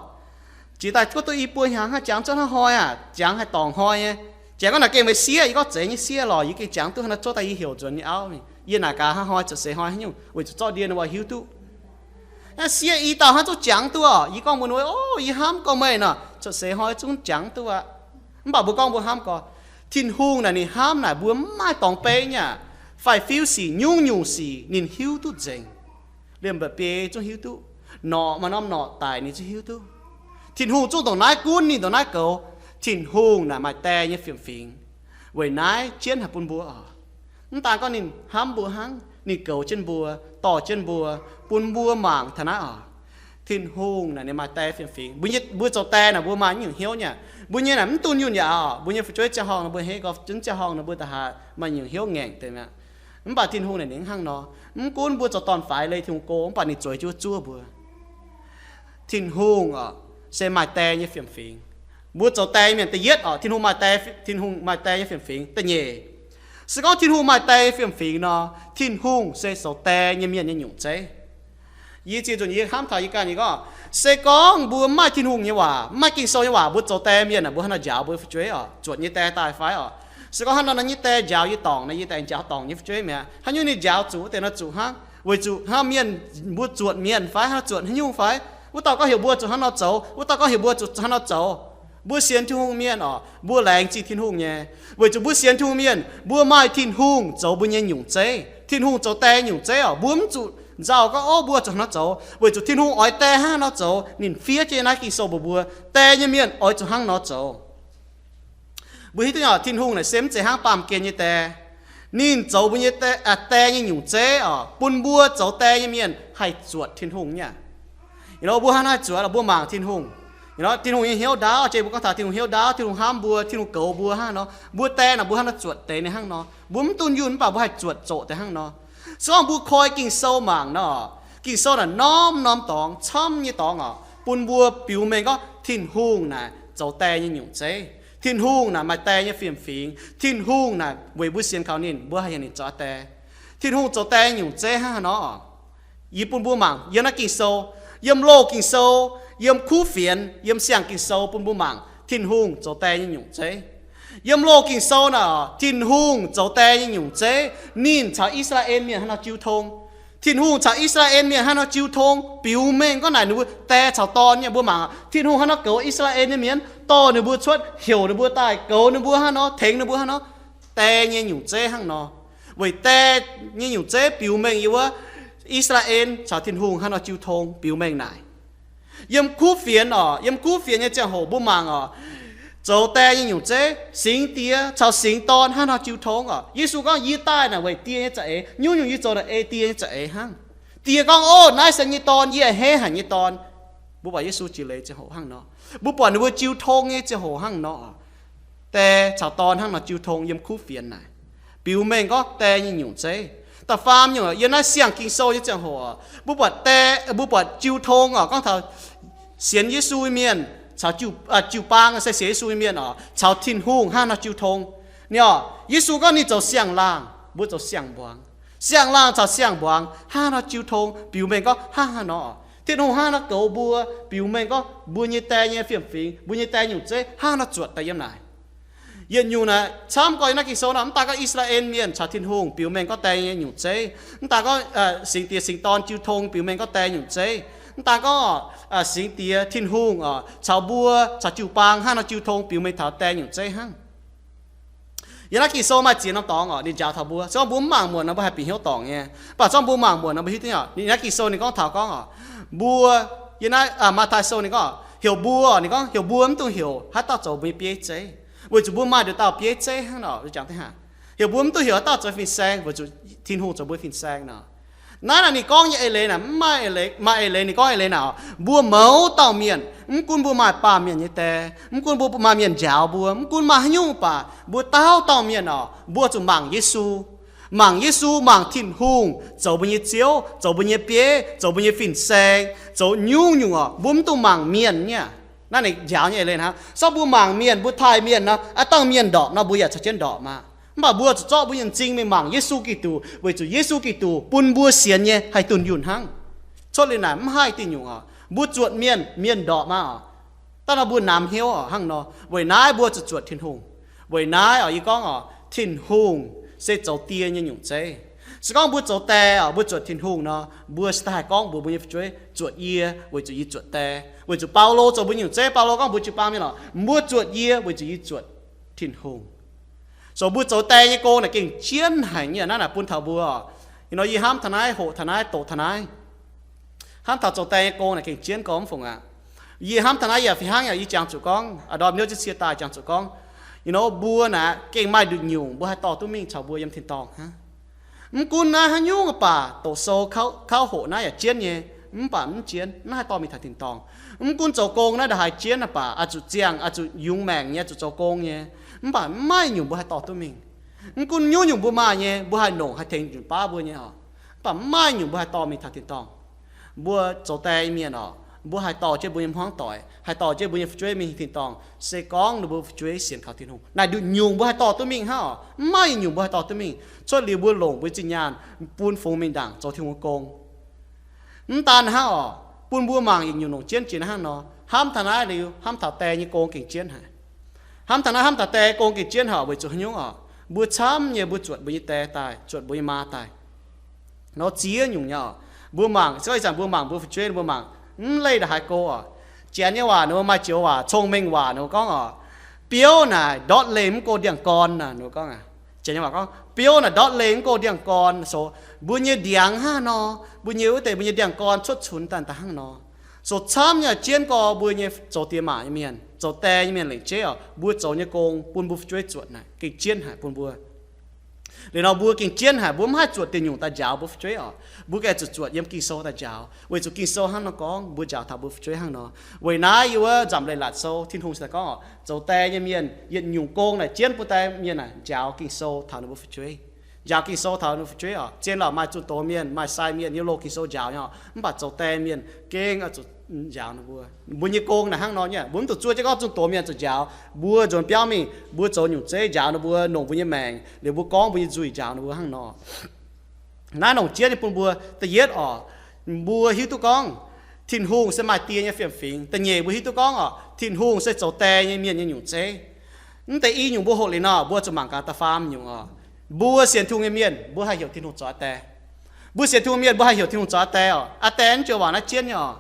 Jiex daaih cuotv duqv i buo hnyangx hnangv, jangx cuotv hnangv hnoi aac, jangx haih dorngc hnoi nyei. Jangx gorngv naaic gengh meih sieqv, yie gorngv zeiz nyei sieqv lorqc, yie gengh jangx duqv hnangv nor, zorqv daaih yie heuc nzuonx nyei auv mingh. Yie naaic gaax hnangv hnoi cuotv seix hnoi haaix nyungc, weic zuqc zorqv ndie ninh mbuo hiuv duqv. Naaiv sieqv i dauh hnangv zungv jangx duqv oc. Yie gorngv mbuox ninh, O, yie hnamv gorx meih nor, cuotv seix hnoi zungv jangx duqv aqv. Mv baac mbuo gorngv mbuo hnamv gorx, Tin-Hungh naaic ninh hnamv naaic mbuo mv maaih dorngx beiv nyei aac. Faix-fiuv sic, nyungc-nyungc sic ninh hiuv duqv nzengc. Liemh mba'biei zungv hiuv duqv. Norqc maaih norm norqc daic ninh zungv hiuv duqv. Tin-Hungh zungv ndongc naaiv gunv ninh ndongc naaiv goux. Tin-Hungh naaic maaih die nyei fiem-fingx. Weic naaiv jienv haic bun mbuo oc. Mv daan gorngv ninh hnamv mbuo hnangv, ninh goux jienv mbuo, dorh jienv mbuo, bun mbuo mangc taux naaiv oc. Tin-Hungh naaic ninh maaih die fiem-fingx. Mbuo nyei, mbuo zoux die naaic mbuo maaih nyungc hnyouv nyei. Mbuo nyei naaic mv dunh yunh yaac oc. Mbuo nyei fu'jueiv ziangh horngh nor mbuo hei gorx, zunv ziangh horngh nor mbuo da'haaix maaih nyungc hnyouv ngaengc deix mi'aqv. Mv baac Tin-Hungh naaic ninh hnangv nor. Mv gunv mbuo zoux dorn-faix leih Tin-Hungh go, mv baac ninh zueiz jienv zuov mbuo. Tin-Hungh oc, se maaih die nyei fiem-fingx. Mbuo zoux die mienh da'yietv oc, Tin-Hungh maaih die, Tin-Hungh maaih die nyei fiem-fingx. Da'nyeic, se gorngv Tin-Hungh maaih die fiem-fingx nor, Tin-Hungh se zoux die nyei mienh nyei nyungc zeiv. Yie ziex nzunc yie hnamv taux yie ganh, yie gorngv, se gorngv mbuo mv maaih Tin-Hungh nyei waac, mv maaih Ging-Sou nyei waac, mbuo zoux die mienh aah, mbuo haaix nor njaaux mbuo fu'jueiv oc? Zuotc nyei die daaih fai oc? Se gorngv haaix nor, nor nyei die njaaux yie dorngc nor, yie daaih njaaux dorngc nyei fu'jueiv mi'aqv. Haaix nyungc ninh njaaux zuqc wuov deix nor zuqc hnangv, weic zuqc hnangv mienh, mbuo zuotc mienh fai hnangv, zuotc haaix nyungc fai, wuov dauh gorngv heuc mbuo zuqc hnangv nor zoux, wuov dauh gorngv heuc mbuo zuqc hnangv nor zoux. Mbuo sienx Tin-Hungh mienh oc, mbuo laengz zingh Tin-Hungh nyei. Weic zuqc mbuo sienx Tin-Hungh mienh, mbuo maaih Tin-Hungh zoux mbuo nyei nyungc zeiv. Tin-Hungh zoux die nyungc zeiv oc, mbuo mv zuqc nzauh gorngv, Ov, mbuo zuqc hnangv nor zoux, weic zuqc Tin-Hungh oix die hnangv nor zoux. Ninh fiev jienv naaiv Ging-Sou mbuox mbuo, die nyei mienh oix zuqc hnangv nor zoux. Mbuo hiuv duqv nyei oc, Tin-Hungh naaic se mv zeiz hnangv baamh gen nyei die. Ninh zoux mbuo nyei die, die nyei nyungc zeiv oc, bun mbuo zoux die nyei mienh haih zuotc Tin-Hungh nyei aqv. Ih hnoi mbuo hnangv haaix zuotc, mbuo mangc Tin-Hungh. Ih hnoi Tin-Hungh nyei hnyouv ndaauv, jiex mbuo gorngv taux Tin-Hungh hnyouv ndaauv, Tin-Hungh hnamv mbuo, Tin-Hungh goux mbuo hnangv nor, mbuo die naaic mbuo hnangv nor zuotc deix ninh hnangv nor. Mbuo mv dunh yunh mv baac mbuo haih zuotc zoqc deix hnangv nor. Se gorngv mbuo koi Ging-Sou mangc nor, Ging-Sou naaic norm-norm dorngx, camv nyei dorngx oc, bun mbuo biux mengh gorngv Tin-Hungh naaic zoux die nyei nyungc zeiv. Tin-Hungh naaic maaih die nyei fiem-fingx. Tin-Hungh naaic weic mbuo sienx kaux ninh, mbuo haih heuc ninh zoux die. Tin-Hungh zoux die nyei nyungc zeiv hnangv haaix nor oc? Yie bun mbuo mangc yiem naaiv Ging-Sou, yiem Loz-Ging-Sou, yiem Kuv Fienx, yiem Siang-Ging-Sou bun mbuo mangc Tin-Hungh zoux die nyei nyungc zeiv. Yiem Loz-Ging-Sou naaic, Tin-Hungh zoux die nyei nyungc zeiv, ninh caux I^saa^laa^en Mienh hnangv nor jiu tong. Tin-Hungh caux I^saa^laa^en Mienh hnangv nor jiu tong, biux mengh gorngv naaic ninh mbuo die caux dorn nyei. Mbuo mangc, Tin-Hungh hnangv nor goux I^saa^laa^en nyei mienh, dorh ninh mbuo cuotv, heuc ninh mbuo daaih, goux ninh mbuo hnangv nor, tengx ninh mbuo hnangv nor. Die nyei nyungc zeiv hnangv nor. Weic die nyei nyungc zeiv biux mengh yiem wuov I^saa^laa^en caux Tin-Hungh hnangv nor jiu tong biux mengh naaic. Yiem Kuv Fienx oc, yiem Kuv Fienx nyei ziangh hoc mbuo mangc oc, Zoux die nyei nyungc zeiv, Singx Diex caux Singx Dorn hnangv nor jiu tong oc. Yesu gorngv, Yie daaih naaic weic die nyei za'eix. Nyungc-nyungc yie zoux naaic ei die nyei za'eix hnangv. Die gorngv, Ov, naaiv se yie nyei Dorn, yie a'hneiv haic nyei Dorn. Mbuo buatc Yesu jiex leiz ziangh hoc hnangv nor. Mbuo buatc ninh mbuo jiu tong nyei ziangh hoc hnangv nor. Die caux Dorn hnangv nor jiu tong yiem kuv fienx naaic, biux mengh gorngv die nyei nyungc zeiv. Da'faam nyungc, yiem naaiv siang Ging-Sou nyei ziangh hoc, mbuo buatc die, mbuo buatc jiu tong oc, gorngv taux sienx Yesu nyei mienh caux jiu, jiu-baang se sienx Yesu nyei mienh oc, caux Tin-Hungh hnangv nor jiu tong. Ninh oc, Yesu gorngv ninh zoux siang-laangh, mbuo zoux siang-mbuangz. Siang-laangh caux siang-mbuangz hnangv nor jiu tong, biux mengh gorngv hnangv haaix nor. Tin-Hungh hnangv nor goux mbuo, biux mengh gorngv mbuo nyei die nyei fiem-fingx, mbuo nyei die nyungc zeiv hnangv nor zuotc daaih yiem naaic. Yietc nyungc naaic camv gorx yiem naaiv Ging-Sou nor, mv daaih gorngv I^saa^laa^en Mienh caux Tin-Hungh biux mengh gorngv die nyei nyungc zeiv. Mv daaih gorngv Singx Diex Singx Dorn jiu tong biux mengh gorngv die nyungc zeiv. Mv daaih gorngv Singx Diex Tin-Hungh caux mbuo caux jiu-baang hnangv nor jiu tong biux mengh taux die nyungc zeiv hnangv. Yiem naaiv Ging-Sou maaih ziex norm dorngx oc, ninh njaaux taux mbuo. Se gorngv mbuo mv mangc muonc nor, mbuo haih bieqc hnyouv dorngc nyei. Mv baac se gorngv mbuo mangc muonc nor, mbuo hiuv duqv nyei. Ninh naaiv Ging-Sou ninh gorngv taux gorngv oc, mbuo, yiem naaiv Matv^tai Sou ninh gorngv, heuc mbuo, ninh gorngv heuc mbuo mv dungx heuc haaix dauh zoux mbuo nyei bieiv zeiv, weic zuqc mbuo maaih nduqc dauh bieiv zeiv hnangv nor. Heuc mbuo mv dungx heuc haaix dauh zoux fin-saeng, weic zuqc Tin-Hungh zoux mbuo fin-saeng nor. Naaiv naaic ninh gorngv nyei eix leiz naaic, mv maaih eix leiz, maaih eix leiz ninh gorngv eix leiz naaic, mbuo mouz dauh mienh, mv gunv mbuo maaih baamh mienh nyei die, mv gunv mbuo maaih mienh njaaux mbuo, mv gunv maaih haaix nyungc baac mbuo dauh dauh mienh oc, mbuo zuqc mangc Yesu. Mangc Yesu, mangc Tin-Hungh zoux mbuo nyei Ziouv, zoux mbuo nyei bieiv, zoux mbuo nyei fin-saeng, zoux nyungc-nyungc oc, mbuo mv dungx mangc mienh nyei. Naaiv ninh njaaux nyei eix leiz hnangv. Se gorngv mbuo mangc mienh, mbuo taaih mienh nor, aav dangh mienh ndorpc nor, mbuo yaac caux jienv ndorpc maah. Mv baac mbuo zuqc zorqv mbuo nyei m'zing mingh mangc Yesu Giduc, weic zuqc Yesu Giduc bun mbuo sienx nyei haih dunh yunh hnangv. Cuotv liuz naaic mv haih diuh nyungc oc, mbuo zuotc mienh, mienh ndorpc maah oc. Daaih nor mbuo namx hnyouv oc hnangv nor. Weic naaiv mbuo zuqc zuotc Tin-Hungh. Weic naaiv oc, yie gorngv oc, Tin-Hungh se zoux die nyei nyungc zeiv. Se gorngv mbuo zoux die oc, mbuo zuotc Tin-Hungh nor, mbuo se daaih haih gorngv mbuox mbuo nyei fu'jueiv, zuotc yie weic zuqc yie zuotc die. Weic zuqc Baulo zoux mbuo nyungc zeiv, Baulo gorngv mbuox jiu-baang mienh oc, mbuo zuotc yie weic zuqc yie zuotc Tin-Hungh. So mbuo zoux die nyei gong naaic gengh jienv haic nyei. Naaiv naaic bun taux mbuo oc, nor yie hnamv taux naaiv, hoqc taux naaiv, doqc taux naaiv. Hnamv taux zoux die nyei gong naaic gengh jienv gormx fungc aqv. Yie hnamv taux naaiv yaac fih hnangv yaac yie jangx zuqc gorngv, a'ndorm hnyouv jienv cie daaih jangx zuqc gorngv, you know, mbuo naaic gengh maaih nduqc nyungc mbuo haih dorh duqv mingh caux mbuo yiem tin-dorngh hnangv. Mv gunv naaiv haaix nyungc baac doqc sou, kauv hoqc naaiv yaac jienv nyei, mv baac mv jienv naaiv haih dorh mingh taux tin-dorngh. Mv gunv zoux gong naaiv ndongc haaix jienv baac, oix zuqc ziangh, oix zuqc yungz maengc nyei, zuqc zoux gong nyei, mv baac mv maaih nyungc mbuo haih dorh duqv mingh. Mv gunv nyungc-nyungc mbuo maaih nyei, mbuo haih nongc haih tengx njiec baav mbuo nyei oc, mv baac mv maaih nyungc mbuo haih dorh mingh taux tin-dorngh. Mbuo zoux die nyei mienh oc, mbuo haih dorh jienv mbuo nyei hmuangv doic, haih dorh jienv mbuo nyei fu'jueiv mingh tin-dorngh, se gorngv ninh mbuo fu'jueiv sienx kaux Tin-Hungh. Naaic nduqc nyungc mbuo haih dorh duqv mingh hnangv oc, mv maaih nyungc mbuo haih dorh duqv mingh. Cuotv liuz mbuo longc mbuo zinh nyaanh bun fungx mingh ndaangc zoux Tin-Hungh gong. Mv daan hnangv oc, bun mbuo mangc yietc nyungc longc jienv jiex hnangv nor. Hnamv taux naaiv liuz, hnamv taux die nyei gong gengh jienv haic. Hnamv taux naaiv, hnamv taux die gong gengh jienv haic weic zuqc haaix nyungc oc? Mbuo camv nyei mbuo zuotc mbuo nyei die daaih, zuotc mbuo nyei maa daaih. Nor ziex nyungc nyei oc. Mbuo mangc, se gorngv ih zanc mbuo mangc mbuo fu'jueiv, mbuo mangc mv leih ndongc haaix go oc. Janx nyei waac ninh mbuo maaih joux waac, cong-mengh waac ninh mbuo gorngv oc, biouv naaic ndortv lengh mv go ndiangx-gorn naaic, ninh mbuo gorngv aqv. Janx nyei waac gorngv, biouv naaic ndortv lengh mv go ndiangx-gorn. So mbuo nyei ndiangx hnangv nor, mbuo nyei wuov deix mbuo nyei ndiangx-gorn cuotv cunx daaih daaih hnangv nor. So camv nyei jienv gorx mbuo nyei zoux diex maac nyei mienh, zoux die nyei mienh lengc jeiv oc, mbuo zoux nyei gong bun mbuo fu'jueiv zuotc naaic gengh jienv haic bun mbuo. Liuz nor mbuo gengh jienv haic, mbuo mv haih zuotc diuh nyungc daaih njaaux mbuo fu'jueiv oc. Mbuo gengh zuqc zuotc yiem Ging-Sou daaih njaaux, weic zuqc Ging-Sou hnangv nor gorngv mbuo njaaux taux mbuo fu'jueiv hnangv nor. Weic naaiv yiem wuov Nzamc Leiz-Latc Sou Tin-Hungh se gorngv oc, zoux die nyei mienh yietc nyungc gong naaic jienv bun die mienh naaic njaaux Ging-Sou taux ninh mbuo fu'jueiv. Njaaux Ging-Sou taux ninh mbuo fu'jueiv oc. Zien lorqc, maaih zunh doz mienh, maaih sai mienh yiem loz Ging-Sou njaaux nyei oc, mv baac zoux die mienh gengh oix zuqc njaaux ninh mbuo. Mbuo nyei gong naaic hnangv nor nyei, mbuo mv zuqc zuov jienv gorngv zunh doz mienh zuqc njaaux. Mbuo nzuonx biauv mingh, mbuo zoux nyungc zeiv njaaux ninh mbuo, nongc mbuo nyei maengc, liuz mbuo gorngv mbuo nyei nzuih njaaux ninh mbuo hnangv nor. Naaiv longc jienv nyei bun mbuo, da'yietv oc, mbuo hiuv duqv gorngv Tin-Hungh se maaih die nyei fiem-fingx. Da'nyeic mbuo hiuv duqv gorngv oc, Tin-Hungh se zoux die nyei mienh nyei nyungc zeiv. Mv deix i nyungc mbuo hoqc liuz nor, mbuo zuqc mangc gaax da'faam nyungc oc. Mbuo sienx Tin-Hungh nyei mienh, mbuo haih heuc Tin-Hungh zoux aa die. Mbuo sienx Tin-Hungh mienh, mbuo haih heuc Tin-Hungh zoux aa die oc. Aa die naaiv joux waac naaiv jienv nyei oc.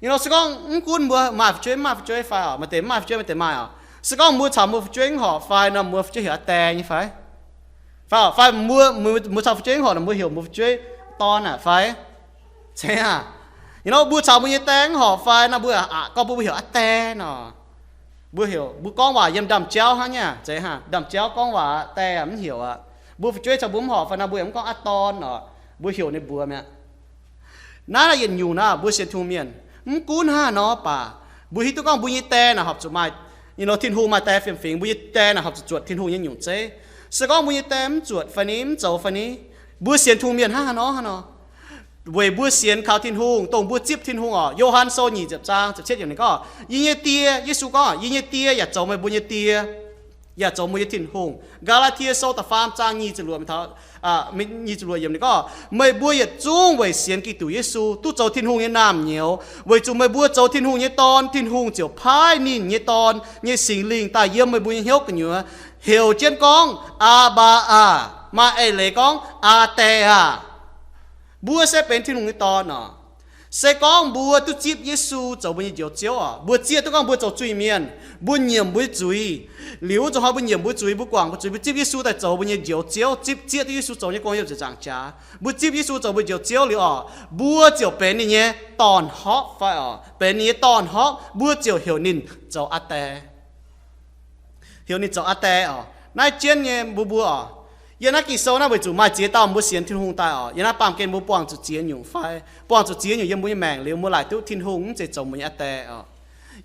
Ih nor se gorngv mv gunv mbuo maaih fu'jueiv, mv maaih fu'jueiv fai oc, maaih deix mv maaih fu'jueiv, maaih deix maaih oc. Se gorngv mbuo caux mbuo fu'jueiv mv horpc fai nor, mbuo fu'jueiv heuc aa die nyei fai? Fai oc, fai mbuo, mbuo caux fu'jueiv mv horpc nor, mbuo heuc mbuo fu'jueiv dorn aac fai? Cingx aac. Ih nor mbuo caux mbuo nyei die mv horpc fai nor, mbuo aqc gorngv mbuo heuc aa die nor. Mbuo heuc, mbuo gorngv waac yiem ndaamv-jauv hnangv nyei, zeiz hnangv ndaamv-jauv gorngv waac, die mv heuc aqv. Mbuo fu'jueiv caux mbuo mv horpc fai nor, mbuo yaac mv gorngv aqv dorn oc. Mbuo heuc ninh mbuox mi'aqv. Naaiv yietc nyungc naaiv mbuo sienx Tin-Hungh mienh, mv gunv hnangv haaix nor baac, mbuo hiuv duqv gorngv mbuo nyei die naaic horpc zuqc maaih, you know, Tin-Hungh maaih die fiem-fingx, mbuo nyei die naaic horpc zuqc zuotc Tin-Hungh nyei nyungc zeiv. Se gorngv mbuo nyei die mv zuotc fai ni, mv zoux fai ni, mbuo sienx Tin-Hungh mienh hnangv haaix nor, hnangv nor. Weic mbuo sienx kaux Tin-Hungh, dongh mbuo zipv Tin-Hungh oc. Yo^han Sou nyic ziepc zaang ziepc cietv yiemc ninh gorngv, yie nyei Die, Yesu gorngv, yie nyei Die yaac zoux meih mbuo nyei Die, yaac zoux mbuo nyei Tin-Hungh. Gaa^laa^tie Sou da'faam zaang nyic ziepc luoqc taux, nyic ziepc luoqc yiemc ninh gorngv, meih mbuo yietc zungv weic sienx Giduc Yesu duqv zoux Tin-Hungh nyei naamh nyouz. Weic zuqc meih mbuo zoux Tin-Hungh nyei dorn, Tin-Hungh ziouc paaiv ninh nyei Dorn nyei Singx Lingh daaih yiem meih mbuo nyei hnyouv gu'nyuoz, heuc jienv gorngv, Aa^mbaa aah! Maaih eix leiz gorngv, Aa Die aah! Mbuo se benx Tin-Hungh nyei dorn oc. Se gorngv mbuo duqv zipv Yesu zoux mbuo nyei Njoux Ziouv oc, mbuo zieqv duqv gorngv mbuo zoux zuiz mienh, mbuo nyiemc mbuo nyei zuiz. Liuz wuov zanc hnoi mbuo nyiemc mbuo zuiz, mbuo guangc mbuo zuiz, mbuo zipv Yesu daaih zoux mbuo nyei Njoux Ziouv, zipv, zieqv duqv Yesu zoux nyei gong yiem ziepc nzaangc jaax, mbuo zipv Yesu zoux mbuo Njoux Ziouv liuz oc, mbuo ziouc benx ninh nyei dorn-horqv fai oc, benx ninh nyei dorn-horqv, mbuo ziouc heuc ninh zoux Aa Die. Heuc ninh zoux Aa Die oc. Naaiv jienv nyei mbuo mbuo oc. Yiem naaiv Ging-Sou naaiv weic zuqc maaih ziex dauh mbuo sienx Tin-Hungh daaih oc, yiem naaiv baamh gen mbuo buangh zuqc ziex nyungc fai, buangh zuqc ziex nyungc yiem mbuo nyei maengc liuz mbuo laaic duqv Tin-Hungh mv zeiz zoux mbuo nyei Aa Die oc.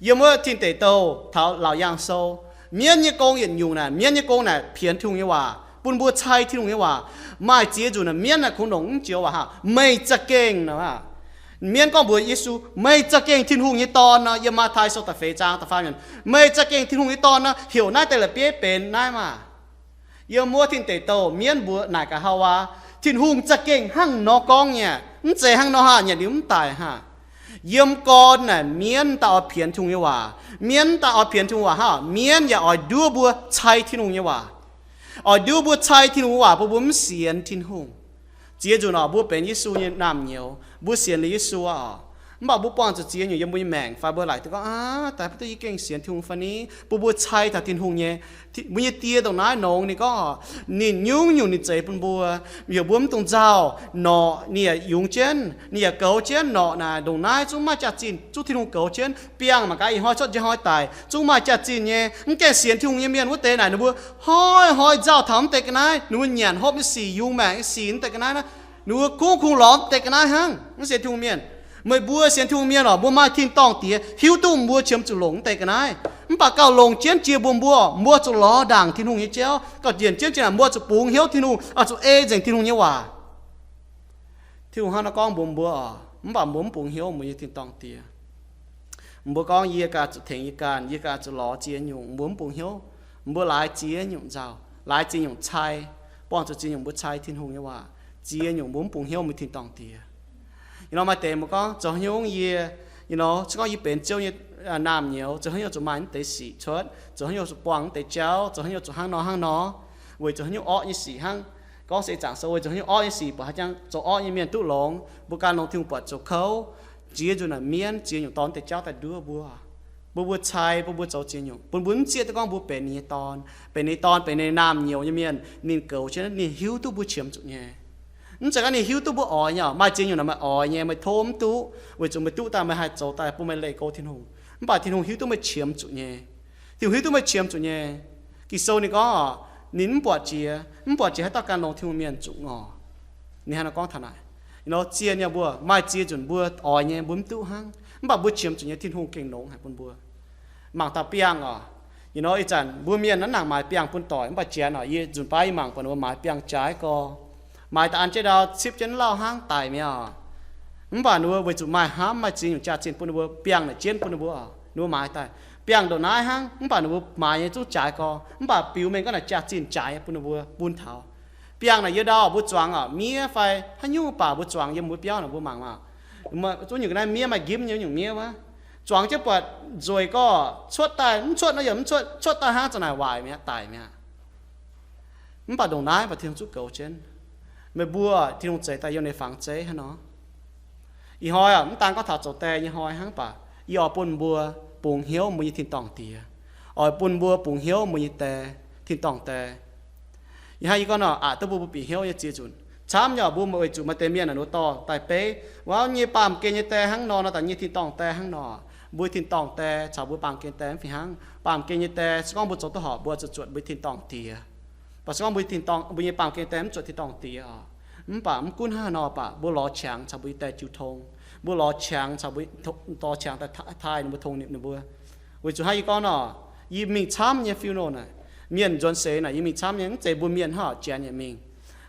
Yiem wuov Tin Deic Douh taux Laauc Yaangh Sou, mienv nyei gong yietc nyungc naaic, mienv nyei gong naaic pienx Tin-Hungh nyei waac, bun mbuo cai Tin-Hungh nyei waac. Maaih ziex nzunc naaic mienv naaic kungx longc mv joux waac hnangv, meih za'gengh, mienv gorngv mbuox Yesu, meih za'gengh Tin-Hungh nyei Dorn nor, yiem Matv^tai Sou da'feix zaang da'faam yiemc, meih za'gengh Tin-Hungh nyei Dorn nor, heuc naaiv deix la'bieiv benx naaiv maah. Yiem wuov Tin Deic Douh mienv mbuox naaic gaax Haawaa, Tin-Hungh za'gengh hnangv nor gorngv nyei, mv zeiz hnangv nor hnangv, nyanc liuz mv daic hnangv. Yiem gorn naaic mienv daaih oix pienx Tin-Hungh nyei waac, mienv daaih oix pienx Tin-Hungh waac hnangv, mienv yaac oix nduov mbuo cai Tin-Hungh nyei waac. Oix nduov mbuo cai Tin-Hungh nyei waac bun mbuo mv sienx Tin-Hungh. Ziex nzunc oc, mbuo benx Yesu nyei naamh nyouz, mbuo sienx liuz Yesu aqv oc. Mv baac mbuo buangh zuqc ziex nyungc yiem mbuo nyei maengc fai mbuo laaic duqv gorngv, aav, daaih mv duqv yie gengh sienx Tin-Hungh fai ni, bun mbuo cai taux Tin-Hungh nyei, mbuo nyei die ndongc naaiv nongx ninh gorngv oc, ninh nyungc-nyungc ninh zeix bun mbuo, heuc mbuo mv dungx nzauh. Norqc ninh yaac yungz jienv, ninh yaac goux jienv. Norqc naaic ndongc naaiv zungv maaih jaax-zinh, zungv Tin-Hungh goux jienv. Biangh mangc gaax ih hnoi cuotv njang hnoi daic zungv maaih jaax-zinh nyei. Mv gaengh sienx Tin-Hungh nyei mienh wuov deix naaic ninh mbuo hnoi-hnoi nzauh taux mv deix ga'naaiv, ninh mbuo nyanc hopv nyei sic, yungz maengc nyei sic mv deix ga'naaiv naaiv, ninh mbuo kungx-kungx lorz mv deix ga'naaiv hnangv. Mv sienx Tin-Hungh mienh, meih mbuo sienx Tin-Hungh mienh oc, mbuo maaih tin-dorngh Diex hiuv duqv mbuo qiemx zuqc longc mv deix ga'naaiv. Mv baac gauh longc jienv jiex mbuo, mbuo, mbuo zuqc lorz ndaangc Tin-Hungh nyei jauv. Gauh njienc jienv jiex naaic mbuo zuqc bungx hnyouv Tin-Hungh, oix zuqc ei nzengc Tin-Hungh nyei waac. Tin-Hungh hnangv naaiv gorngv mbuox mbuo oc, mv baac mbuo mv bungx hnyouv mbuo nyei tin-dorngh Diex. Mbuo gorngv, yie ganh zuqc tengx yie ganh, yie ganh zuqc lorz ziex nyungc, mbuo mv bungx hnyouv. Mbuo laaix ziex nyungc nzauh, laaix ziex nyungc cai, buangh zuqc ziex nyungc mbuo cai Tin-Hungh nyei waac, ziex nyungc mbuo mv bungx hnyouv mbuo tin-dorngh Diex. Ih hnoi maaih deix mbuo gorngv, zoux haaix nyungc yie, you know, se gorngv yie benx Ziouv nyei naamh nyouz, zoux haaix nyungc zuqc maaih mv deix sic cuotv, zoux haaix nyungc zuqc buangh mv deix jauv, zoux haaix nyungc zuqc hnangv nor hnangv nor, weic zoux haaix nyungc orqv nyei sic hnangv. Gorngv se Zaangc Sou weic zoux haaix nyungc orqv nyei sic buatc haaix jangx zoux orqv nyei mienh duqv longx, mbuo ganh longc Tin-Hungh buatc zoux kouv. Ziex nzunc naaic mienv ziex nyungc dorh mv deix jauv daaih nduov mbuo, bun mbuo cai, bun mbuo zoux ziex nyungc, bun mbuo mv zieqv duqv gorngv mbuo benx ninh nyei dorn, benx ninh nyei dorn, benx ninh nyei naamh nyouz nyei mienh. Ninh goux jienv, ninh hiuv duqv mbuo qiemx zuqc nyei. Mv zeiz gorngv ninh hiuv duqv mbuo oix nyei oc. Maaih ziex nyungc naaic meih oix nyei, meih tov mv duqv, weic zuqc meih duqv daaih meih haih zoux daaih bun meih leih go Tin-Hungh. Mv baac Tin-Hungh hiuv duqv meih qiemx zuqc nyei. Tin-Hungh hiuv duqv meih qiemx zuqc nyei. Ging-Sou ninh gorngv oc, ninh mv buatc jiex, mv buatc jiex haaix dauh gan longx Tin-Hungh mienh zuqc ngorc. Ninh hnangv naaiv gorngv taux naaic, you know, zien nyei, mbuo maaih ziex nzunc mbuo oix nyei, mbuo mv duqv hnangv, mv baac mbuo qiemx zuqc nyei, Tin-Hungh gengh longx haic bun mbuo. Mangc taux biangh oc, you know, ih zanc mbuo mienh naaiv nangc maaiz biangh bun doic, mv baac janx oc, yie nzunc baav yie mangc buatc ninh mbuo maaiz biangh jaaix gorx, maaiz daaih an jienv ndau cipv jienv lauh hnangv daic mi'aqv oc. Mv baac ninh mbuo weic zuqc maaih hnamv, maaih ziex nyungc jaax-zinh bun ninh mbuo, biangh naaic jienv bun ninh mbuo oc. Ninh mbuo maaiz daaih, biangh ndongc naaiv hnangv, mv baac ninh mbuo maaiz nyei zungv jaaix gorx, mv baac biux mengh gorngv naaic jaax-zinh jaaix bun ninh mbuo bun taux. Biangh naaic yie ndau mbuo zuangx oc, miev fai haaix nyungc baac mbuo zuangx yiem mbuo biauv naaic mbuo mangc maah. Zungv nyungc ga'naaiv miev maaih njimv nyei nyungc miev wuov. Zuangx jienv buatc nzueic gorx cuotv daaih, mv cuotv nor yaac mv cuotv, cuotv daaih hnangv za'naaic waaic mi'aqv, daic mi'aqv. Mv baac ndongc naaiv mv baac Tin-Hungh zungv goux jienv. Meih mbuo, Tin-Hungh zeix daaih yiem ninh nyei fangx zeiv hnangv nor. Ih hnoi oc, mv daan gorngv taux zoux die nyei hnoi hnangv baac yie oix bun mbuo bungx hnyouv mbuo nyei tin-dorngh Diex, oix bun mbuo bungx hnyouv mbuo nyei die, tin-dorngh die. Ih hnoi yie gorngv nor, aqc duqv mbuo, mbuo bieqc hnyouv nyei ziex nzunc. Camv nyei oc, mbuo weic zuqc maaih deix mienh naaic ninh mbuo dorh daaih beiv, wuov nyei baamh gen nyei die hnangv nor, nor daaih nyei tin-dorngh die hnangv nor. Mbuo tin-dorngh die caux mbuo baamh gen die mv fih hnangv. Baamh gen nyei die se gorngv mbuo zoux duqv horpc, mbuo zuqc zuotc mbuo tin-dorngh diex. Mv baac se gorngv mbuo tin-dorngh, mbuo nyei baamh gen die mv zuotc tin-dorngh diex oc. Mv baac mv gunv hnangv haaix nor baac mbuo lorz qangx caux mbuo nyei die jiu tong. Mbuo lorz qangx caux mbuo, dorh qangx daaih taaih ninh mbuo, tong ninh mbuo. Weic zuqc hnangv yie gorngv nor, yie mingh camv nyei funeral naaic, mienh nzuonx seix naaic yie mingh camv nyei, mv zeiz mbuo mienh hnangv haaix janx yaac mingh.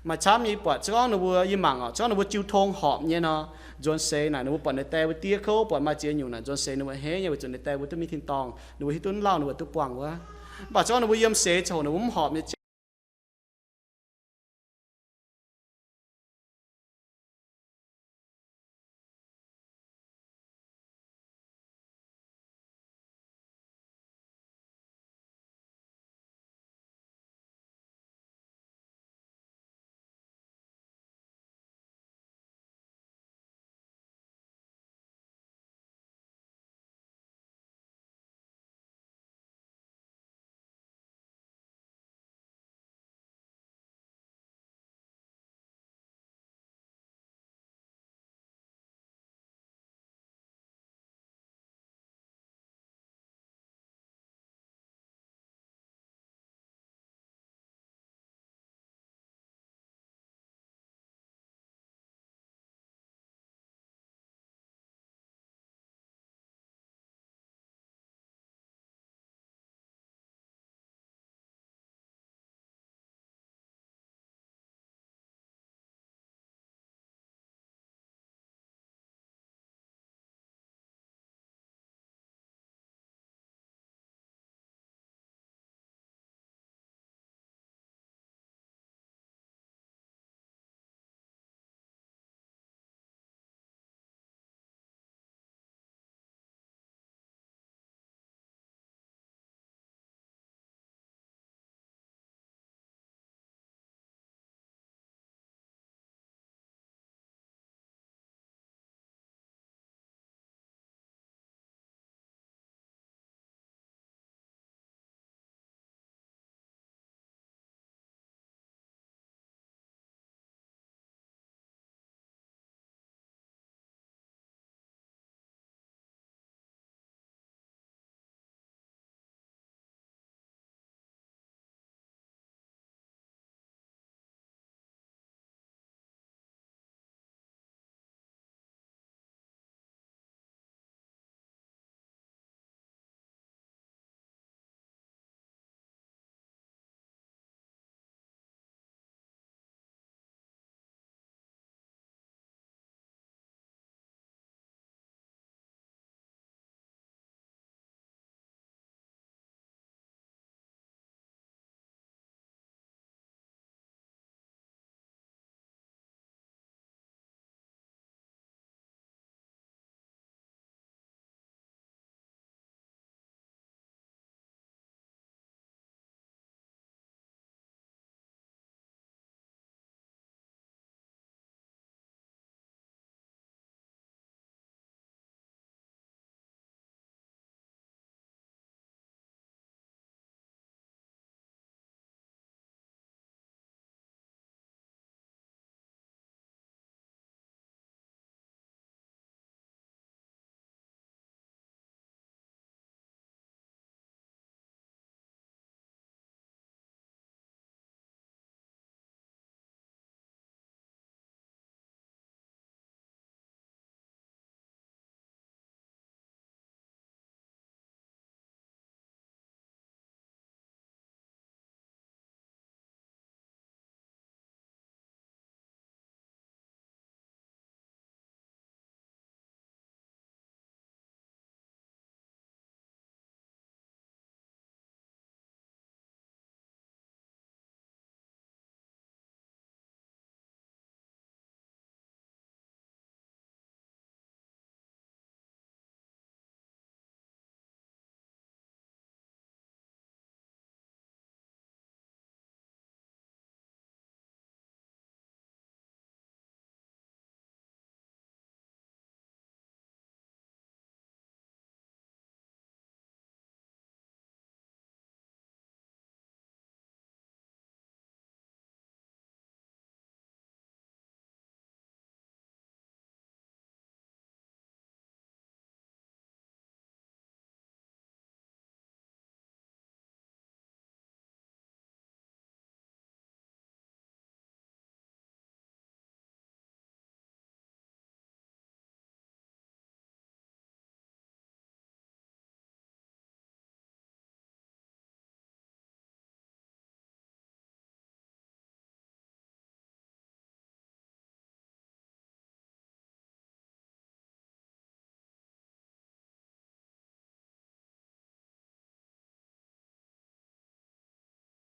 Maaih camv nyei yie buatc, se gorngv ninh mbuo, yie mangc oc, se gorngv ninh mbuo jiu tong horpc nyei nor, nzuonx seix naaic ninh mbuo buatc ninh die mbuo diev kouv, buatc maaih ziex nyungc naaic, nzuonx seix ninh mbuo a'hneiv nyei weic zuqc ninh die mbuo duqv mingh tin-dorngh, ninh mbuo hiuv duqv mv lauh ninh mbuo duqv buangh wuov. Mv baac se gorngv ninh mbuo yiem seix ziangh hoc ninh mbuo mv horpc nyei